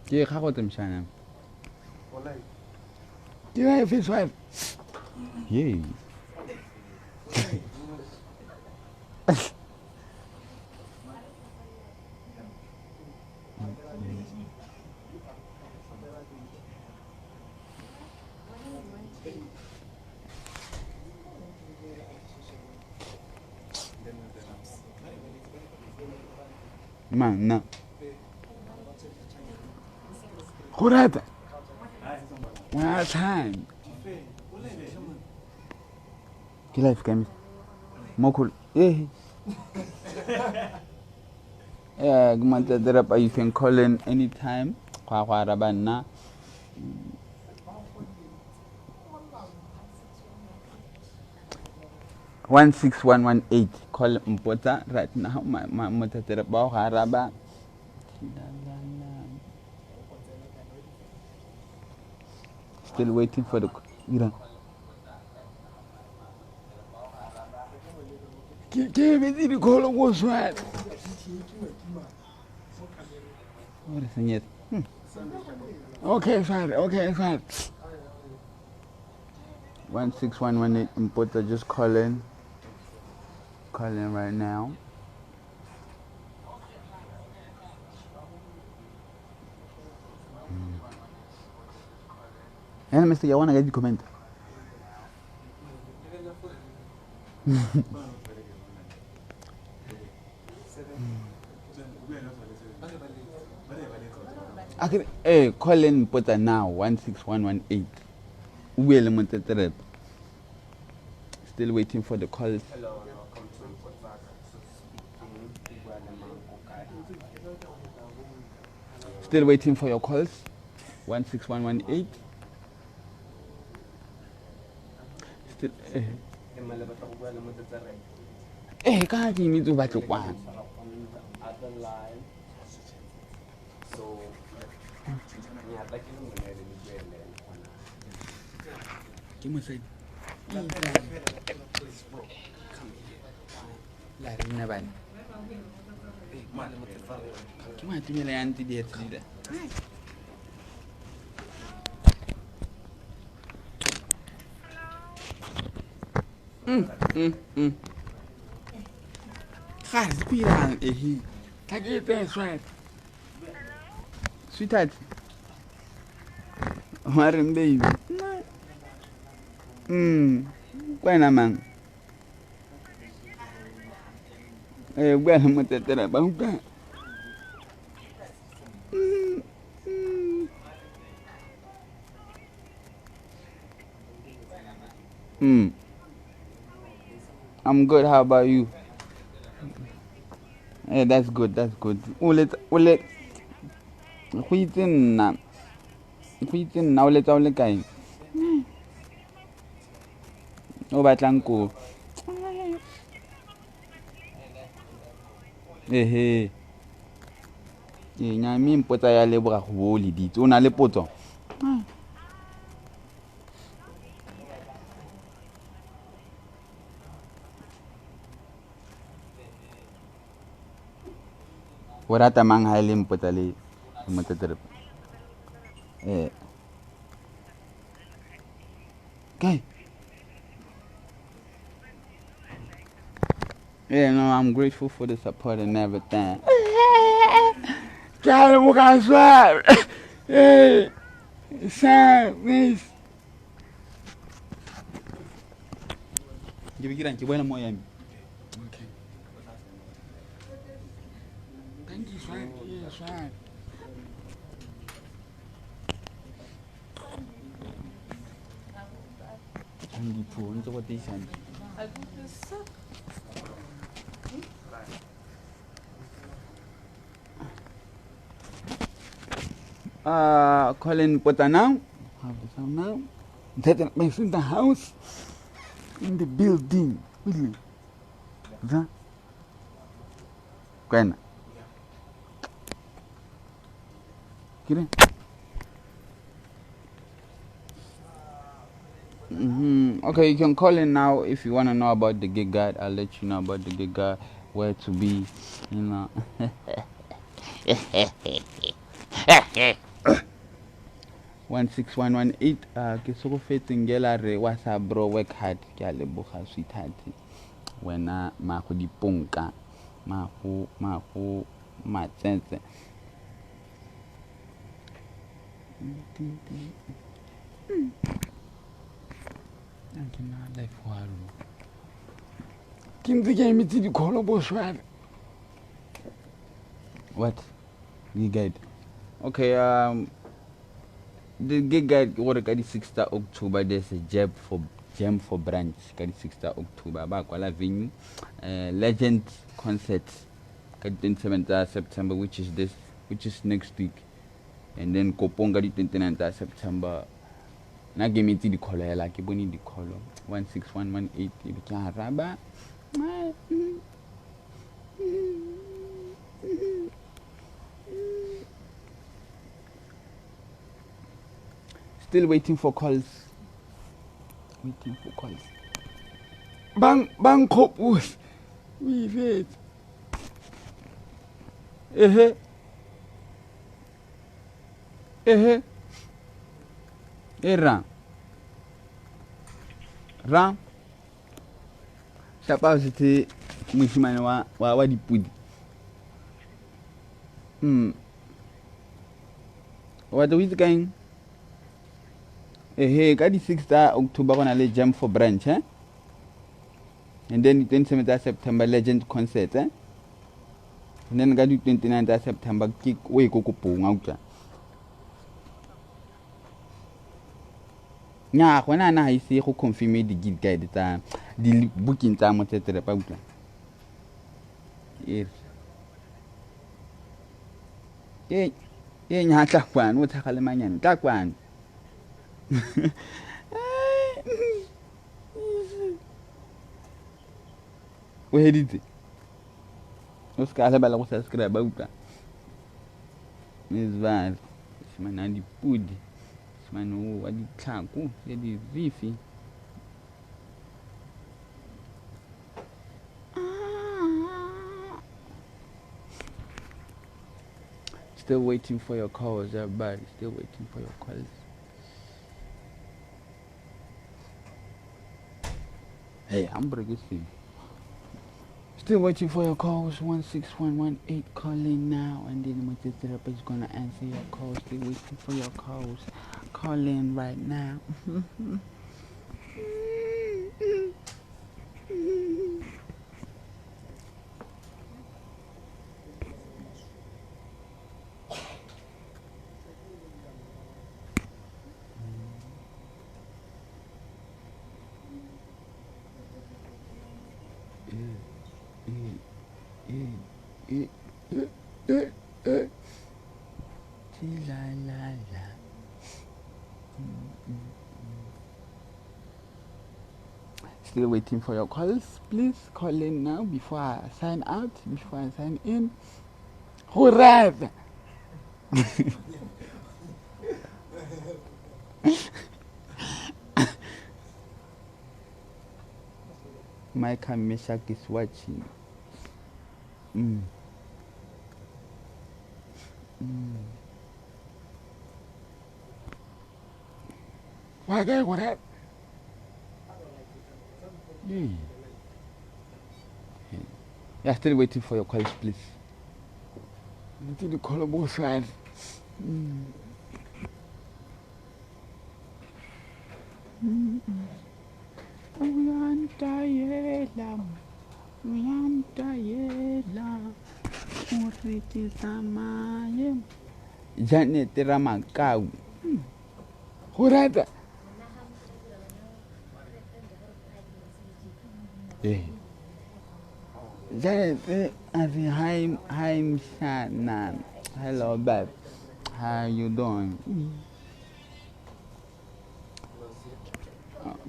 Ke gagotse mshana. Ke la efe swipe? Yay. Man, no. Go rata. One time. Ke life ka me. Mokol. Eh. Yeah, Gumata, you can call in anytime. Kwa kwa araba nna. 16118. Call Mpota right now. My Motata wa araba. Still waiting for the you Ke emetse di-call ko swipe. What is it? Okay, sorry. Okay, sorry. 16118 Mpota, just call in. Call in right now. And Mr. You wanna get the comment? I can hey, call in Mpota now 16118. Ubuyele Motseterep. Still waiting for the calls. Hello and welcome to Mpotsaka. So speaking, o bua le mang o kae? Still waiting for your calls. 16118. Still eh E mma le batla go bua le Motsetserep. eh ka ke imitse o batlo kwana. Tshwara on the other line. So nyatla ke le monele le bue le ena gona. Ke mosadi. La re nna bana. Ke mo atumela ya ntse di etsa. Ga se go irang ehe. Tla ke etse swipe. Sweetheart. Wa reng baby? Kwena mang? Eh, bua le Motsetera ba utlwa. I'm good. How about you? Yeah, that's good. That's good. O letsa o le go itse nna. Go itse nna o letsa o le kae? O batlang ko? Ehe. Ee, nya mme mpotsa ya leboga go bo o leditse. O na le potso? O rata mang ha e le mpotsa le Motseterep? Eh. Kae? Yeah, no, I'm grateful for the support and everything. Ke a leboga swipe. Hey, Sam, please. Ke be ke reng ke boela mo ya me. Okay. Thank you, swipe. Yeah, swipe. Dipho ntse go teisane. Colin Pota now. Have the sound now. That is in the house. In the building. Really. Za. Kwena. Kire. Okay, you can call in now if you want to know about the gig guide. I'll let you know about the gig guide, where to be, you know. 16118 ke segofetseng gela re what's up bro, work hard. Ke a leboga sweetheart, wena mago diponka, mago mago matsetse. Ke na life wa lo Ke ntse ke emetse dikholo boshware. What gig guide? Okay, the gig guide ke gore ka di 6 tsa October there's a jab for jam for branch ka di 6 tsa October ba kwala venue, legend concert ka di 27 tsa September, which is this, which is next week, and then kopong ka di 29 tsa September. Nna ke emetse dikholo hela, ke bone dikholo 16118 e be ke araba. Still waiting for calls, waiting for calls. Bang bang khopose o ifetse. Ehe ehe e ra ra shapa setse mosimane wa wa wa dipodi. O batla go itse ka eng? Ehe, ka di-6 tsa October go na le jam for branch, eh? And then di-27 tsa September legend concert, eh? And then ka di-29 tsa September ke o e ko kopong a utlwa. Nya gona ana ga ise go confirme di-gig guide tsa di-booking tsa motsetserepa utlwa. E e nya tla kwano, o tlhaga le manyane, tla kwano. O heditse, o se ka lebala go subscribe utlwa. Mesvale mosimane a dipodi, mosimane o wa ditlhako le dirifi. Still waiting for your calls, everybody. Still waiting for your calls. Hey, I'm breaking. Still waiting for your calls. 16118, call in now, and then my therapist is gonna answer your calls. Still waiting for your calls. Call in right now. La la la. Still waiting for your calls. Please call in now before I sign out, before I sign in. Go rata. Micah Meshach is watching. Wa kae go rata? Yeah. Yeah, still waiting for your calls, please. Ntse dikholo boshware. Uyantayela, uyantayela, o re ke tsamaye. Janet Ramakau. Go rata. Eh. Janet a re hi, hi mshana. Hello babe. How you doing?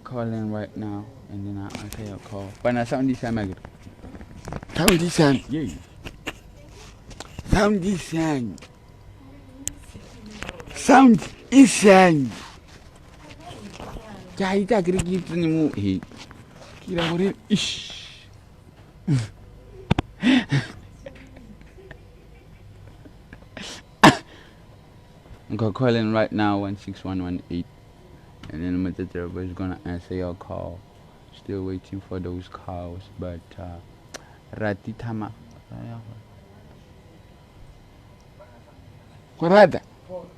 Calling right now, and then I answer your call. But I sound this time again. Sound this time. Yeah. Sound this time. Sound is time. Ke a itse a kere ke tsene mo he. Ke ira gore ish. Okay, call in right now, 16118. And then Mr. is gonna answer your call. Still waiting for those calls, but Rati Tama. Go rata.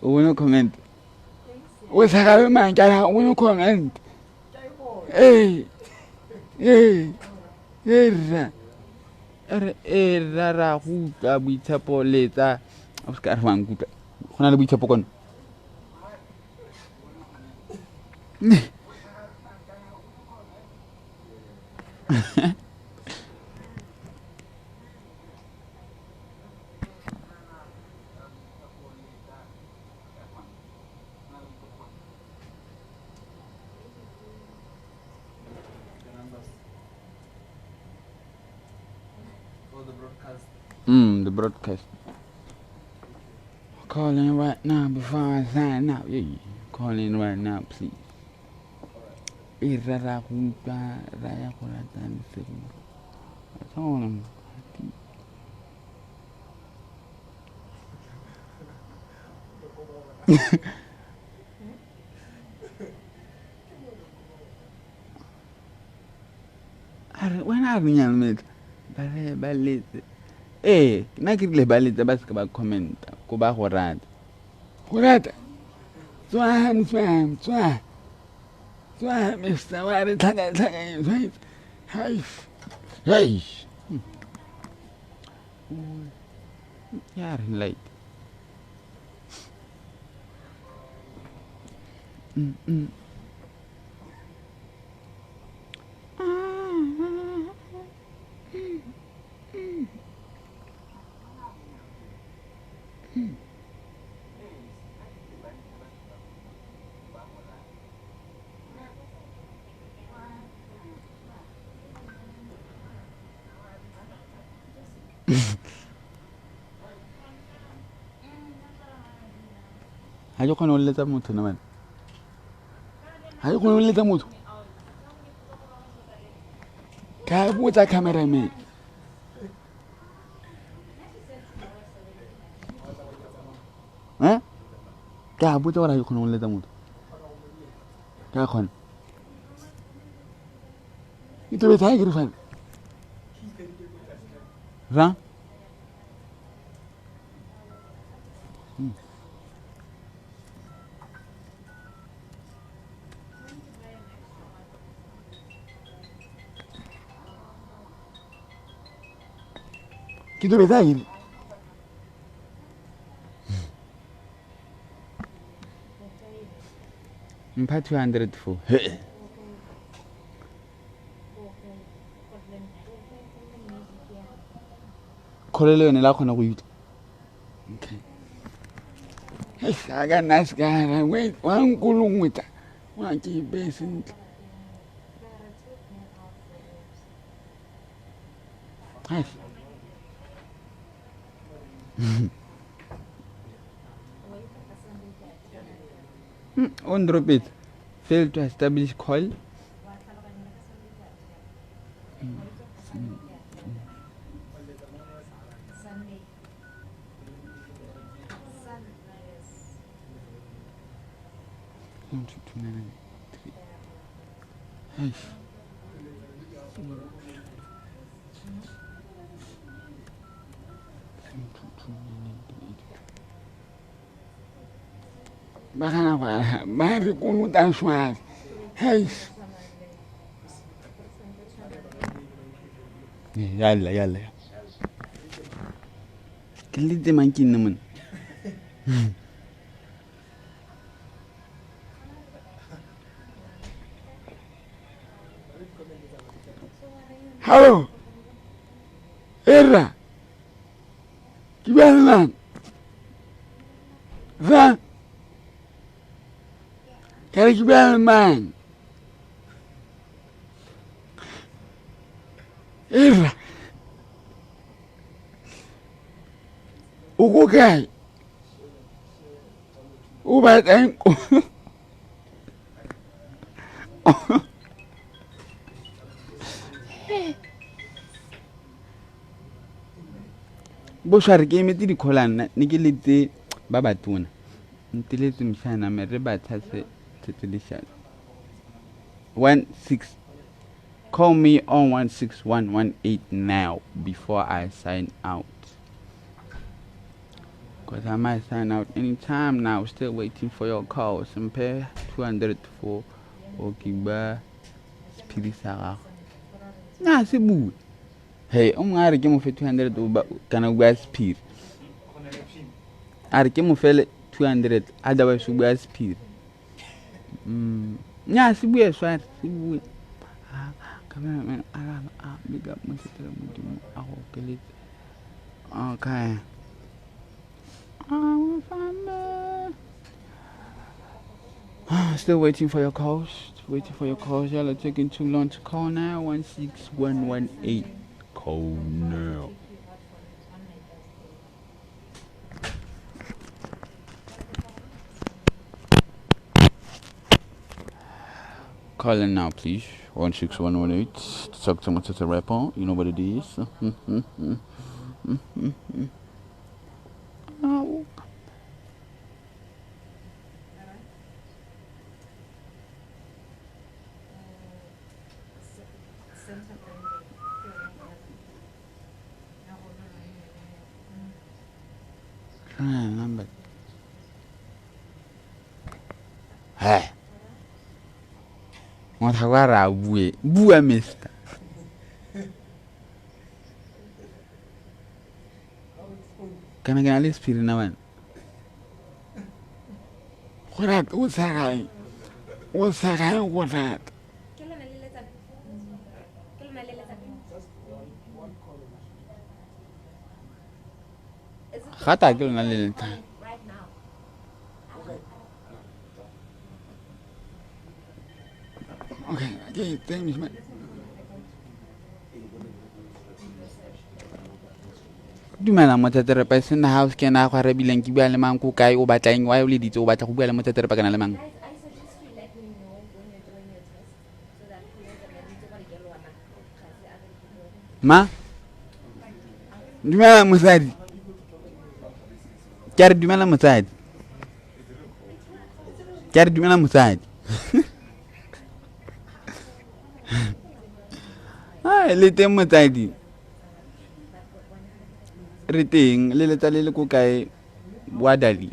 O wanna comment? O sa ga mang ka ra o no comment. Ee. Ee. Ee rra. Re e ra ra go utlwa boitshepo letsa. O se ka re wa nkutlwa. Go na le boitshepo kono. For the broadcast. The broadcast. Call in right now before I sign out. Yeah, call in right now, please. E ra ra go utlwa ra ya go rata lesego. I told him. A re wena a re nyane metla ba re ba letse. Ee, nna ke rile ba letse ba seka ba commenta ko ba go rata. Go rata. Tswa tswa tswa. Tswa Mr. Wa re tlhaka tlhaka tshwaetsa. Hai. Hey. Ya re light. Ga ke kgone go letsa motho na man. Ga ke kgone go letsa motho. Ka botsa cameraman. Eh? Ka botsa gore ga ke kgone go letsa motho. Ka kgona. Ke tobetsa ke re fane. Ra? Ke tobetsa ke re. Mpha 204. He. Khole le yone la kgona go utlwa. Okay. Hei, a ka nna se ka ra wait, wa nkolongwetsa. Wa ke ipe sentle. Hai. On drop it. Fail to establish call. One, 2, 2, 9, 3. Hey. 7, 2, 2, 9, 9, 3, 8, 2. Ba gana go araba, ba re kolota sware. Hei. Yalla yalla. Ke letse mang ke nne mona? Hallo. Erra. Ke bua le mang? Ra. Ka re ke bua le mang? Erra. O ko kae? O batla eng ko? Boshware ke emetse dikholana ne ke letse ba batona. Nteletse mshana me re batha se tsetselishana. 16. Call me on 16118 now before I sign out. Because I might sign out anytime now. Still waiting for your call. Simphe 200 for Okiba sephiri sa gago. Na se bue. Hey, o mongwe a re ke mo fe 200 o ba kana o bua sephiri. A re ke mo fele 200 otherwise o bua sephiri. Nya se bue sware, se bue. Ah, cameraman araba a big up mosetela modimo a go okeletse. Okay. Still waiting for your calls. Waiting for your calls. Y'all are taking too long to call now. 16118. Call now. Call in now, please. 16118. To talk to Matata Rapper. You know what it is. Oh. Number. Hey. Motho wa ra bue. Bua mister. Kana ke na le sephiri na wena? Go rata o sa gae. O sa gae go rata. Gata ke lona le letsang. Okay, okay, thanks man. Dumela Motseterepa e sena house ke ena a go arabileng ke bua le mang ko kae o batla eng why o leditse o batla go bua le Motseterepa kana le mang? Ma? Dumela mosadi. Ke a re dumela mosadi. Ke a re dumela mosadi. Ai le teng motsadi. Re teng le letsa le le ko kae wa dali.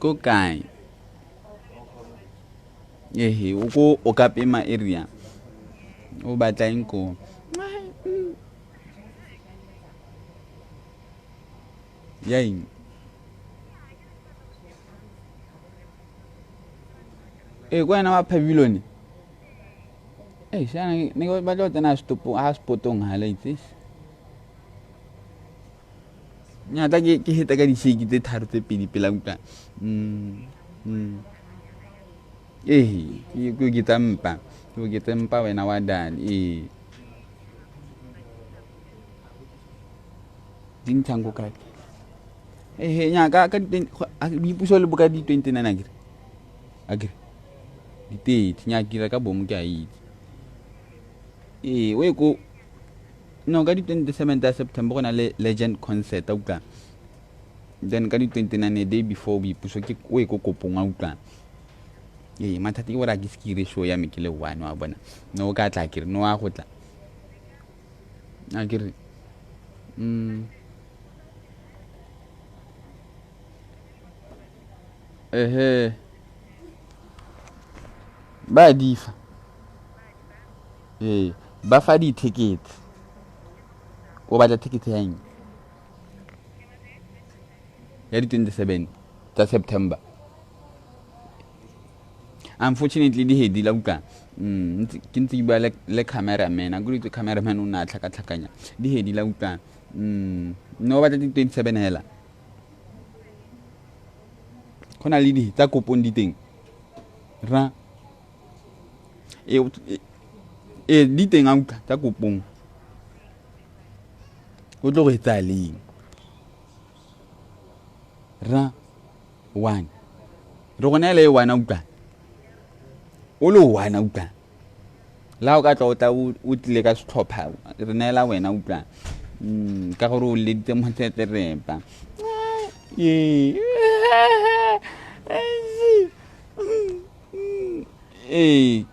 Ko kae? Ehe, o ko o ka pema area. O batla eng ko? Ya eng? E ko wena wa pavilion. Eh, xana ne ke batla go tsena setopong a spotong hala itse. Nya tla ke heta ka di-shake tse tharo tse pedi pela utlwa. Ee, ke oketsa mpa. Ke oketsa mpa wena wa dale. Ee. Di ntshang ko kae? Ehe, nya ka boipuso le bo ka di 29 akere. Akere. Di 30 nya kira ka bomo ke a itse. Ee, o ye ko no ka di 27 tsa September go na le Legend concert a utlwa. Then ka di 29 a day before boipuso ke o ye ko kopong a utlwa. Ee, mathata ke gore a ke se ke ire show ya me ke le one wa bona. No o ka tla akere, no a go tla. Akere. Ehe. Ba di fa. Ee, ba fa di-ticket. O batla ticket ya eng? Ya di 27 tsa September. Unfortunately di hedile utlwa. Ke ntse ke bua le cameraman. A ke itse cameraman o ne a tlhakatlhakanya. Di hedile utlwa. No o batla di 27 hela. Go na le di tsa kopong di teng. Ra. E di teng a utlwa tsa kopong. O tlo go e tsaya leng? Ra one. Re go neela e one a utlwa. O le one a utlwa. La o ka tla o tla o tlile ka setlhopha re neela wena utlwa. Ka gore o leditse motsetserepa. Ee. Ee.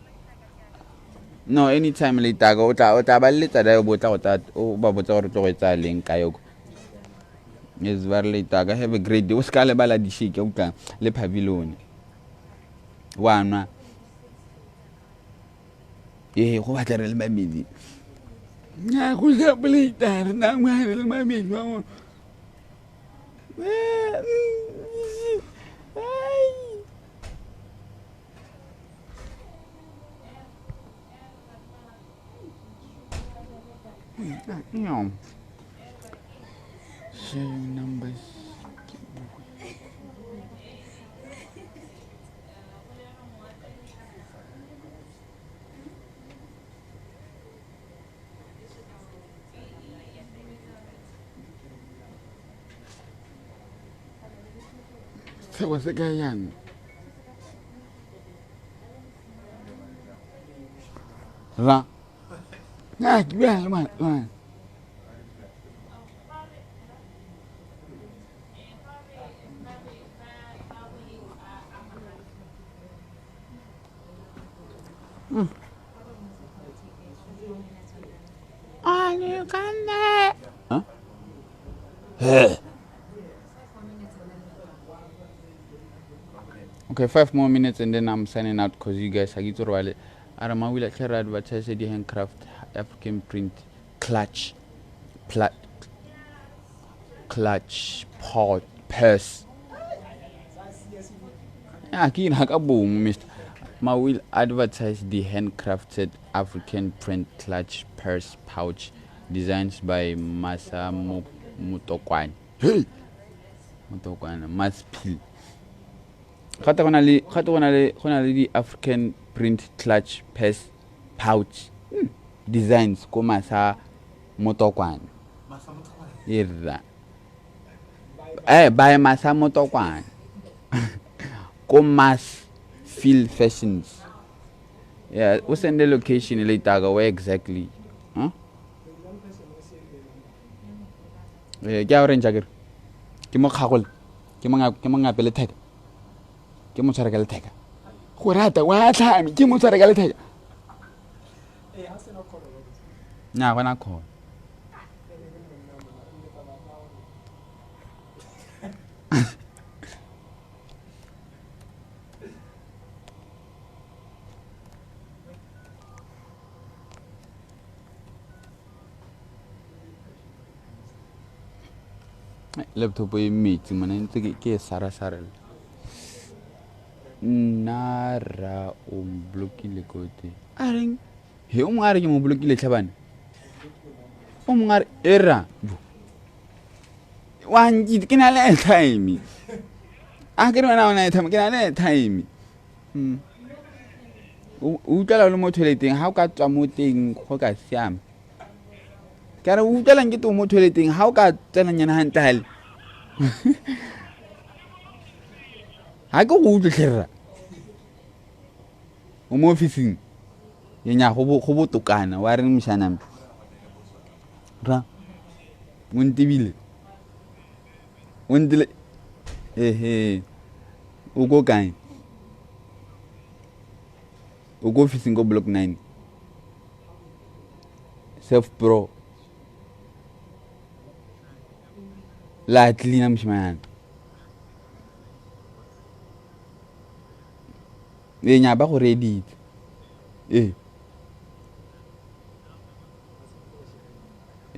No, anytime later o tla ba leletsa da bo tla go tsa o ba botsa gore tlo go e tsaya leng ka yoko. Yes, ba re later. Have a great day. O se ka lebala di-shake o utlwa le pavilion. Wa nwa. Ee, go batla re le babedi. Nya go sa boleta re na ngwa re le mabedi wa bona. Ai. No. Share your numbers. Seo se ka yang. Ra. Nya ke bua le ma. Huh? Huh. Okay, 5 more minutes and then I'm signing out because you guys are getting wale. Ara ma wila tlhe re advertise di handcraft African print clutch plat clutch pot purse. Ah, ke ira ka bomo, Mr. Ma will advertise the handcrafted African print clutch purse pouch designs by Masa Motokwane. Hey! Motokwane, Maspil. Gate go na le di African print clutch purse pouch designs ko Masa Motokwane. Irra. By Masa Motokwane. Ko Mass Feel Fashions. Yeah, o send the location later where exactly. Huh? Eh, ke a orange akere. Ke mo kgagole. Ke mo ngape letheka. Ke mo tshware ka letheka. Go rata wa tlhame ke mo tshware ka letheka. Nya gona call. Laptop e metsi mona ntse ke e sarasarela. Nna ra o mblokile kote. A reng? He, o mongwe a re ke mo blokile tlhabane. O mongwe a re era. Wa nkitse ke na le airtime. A ke re wena o na airtime, ke na le airtime. O utlwela o le mo toileteng, ha o ka tswa mo teng go ka siama. Ka re o utlwelang ke to mo toileteng, ha o ka tsenanyana hantle hale. Ha ke go utlwe tlherra. O mo officing. Ye nya go botokana wa reng mshaname. Ra. O ntebile. O ntile. Ehe. O ko kae? O ko officing ko block 9. Self pro. La cleaner moshimanyana. Ee, nya ba go reeditse. Ee.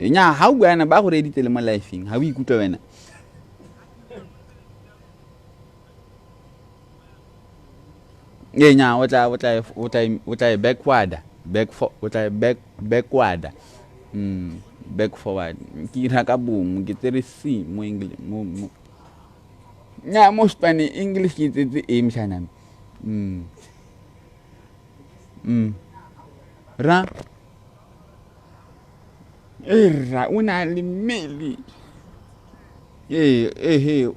Nya ha o bua yana ba go reeditse le mo lifeng, ha o ikutlwa wena. Ee, nya o tla e backward, back for o tla e back backward. Back forward. Ke ira ka bomo, ke tsere C mo English mo. Nya mo Spanish English ke tsetse A mshaname. Ra Era o na le mmele. Ee, ehe.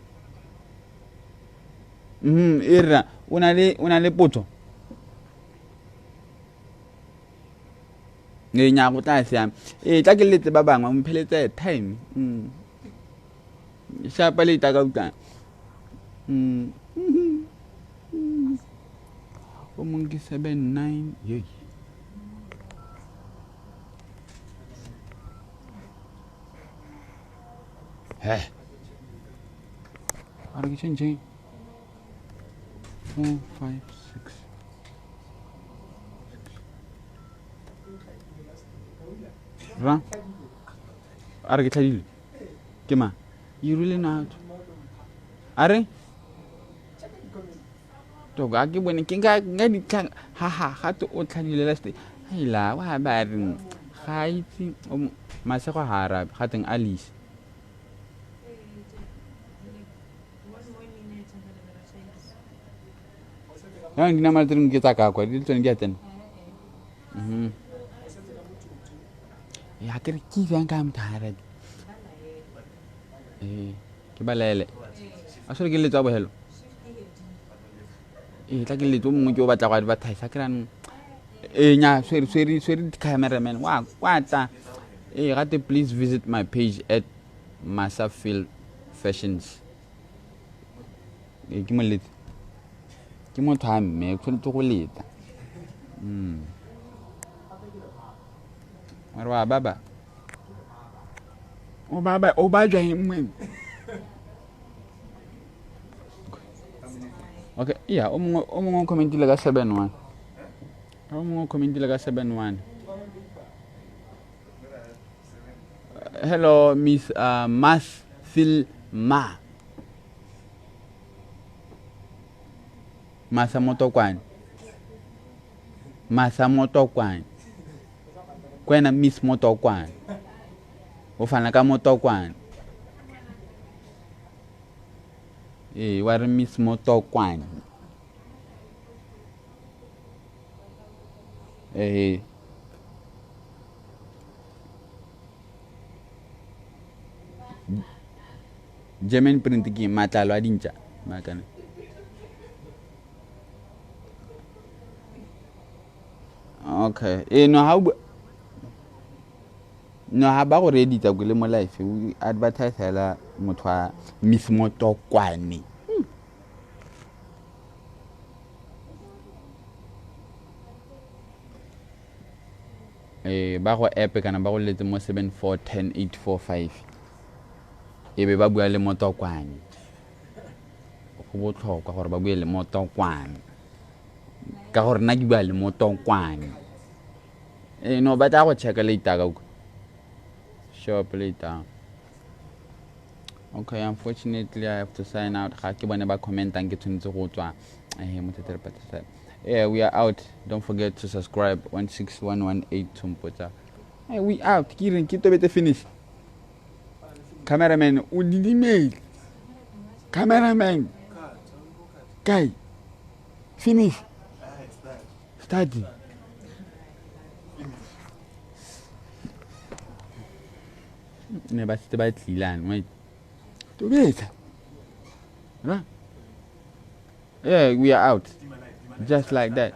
Era o na le potso. Ee, nya go tla siama. Ee, tla ke letse ba bangwe, o mpheletse time. Shapa le ka utlwang. O mongwe ke 79. Yei. He. A re ke change. 4 5 6. Ra? A re ke tlhadile? Ke mang? You really know how to. A re? Toka a ke bone ke nka ditlhang ha ha ga te o tlhadile last day. Haila wa ba reng ga itse Masego ga arabe ga teng Alice. Jaanong dinamane tse dingwe ke tsa ka kwa di le tsone di a tsena. Ya ke re ke jang ka motho ga arabe. Ee, ke ba laele. A sore ke letswa bogelo. Ee, tla ke letse o mongwe ke o batla go advertise a kry-a ee nya swere swere swere cameraman wa kwata. Ee, gate please visit my page at Masafil Fashions. Ee, ke mo letse. Ke motho a mme o tshwanetse go leta. Mare wa baba. O baba o ba jwa eng wena? Okay, yeah, o mongwe o commentile ka 71. O mongwe o commentile ka 71. Hello Miss Mas Filma. Masa Motokwane. Masa Motokwane. Kwena Miss Motokwane. O fana ka Motokwane. Ee, wa re Miss Motokwane. Ee. German print ke matlalo a dintša matlalo. Okay. Ee, no ha no ha ba go reeditsa ko le mo life o advertise hela motho wa Miss Motokwane. Ee, ba go app kana ba go letse mo 7410845. E be ba bua le Motokwane. Go botlhokwa gore ba bue le Motokwane. Ka gore nna ke bua le Motokwane. Ee, no ba tla go checka later ka kwa. Shop later. Okay, unfortunately I have to sign out. Ga ke bone ba commentang ke tshwanetse go tswa. Eh, motho tere. Yeah, we are out. Don't forget to subscribe. 16118 Tumpota. Hey, we out. Ke reng ke tobetse finish. Cameraman o didimetse. Cameraman. Kai. Finish. Start. Ne ba setse ba tlilane. Wait. Tobetsa. Ra? Yeah, we are out. Just like that.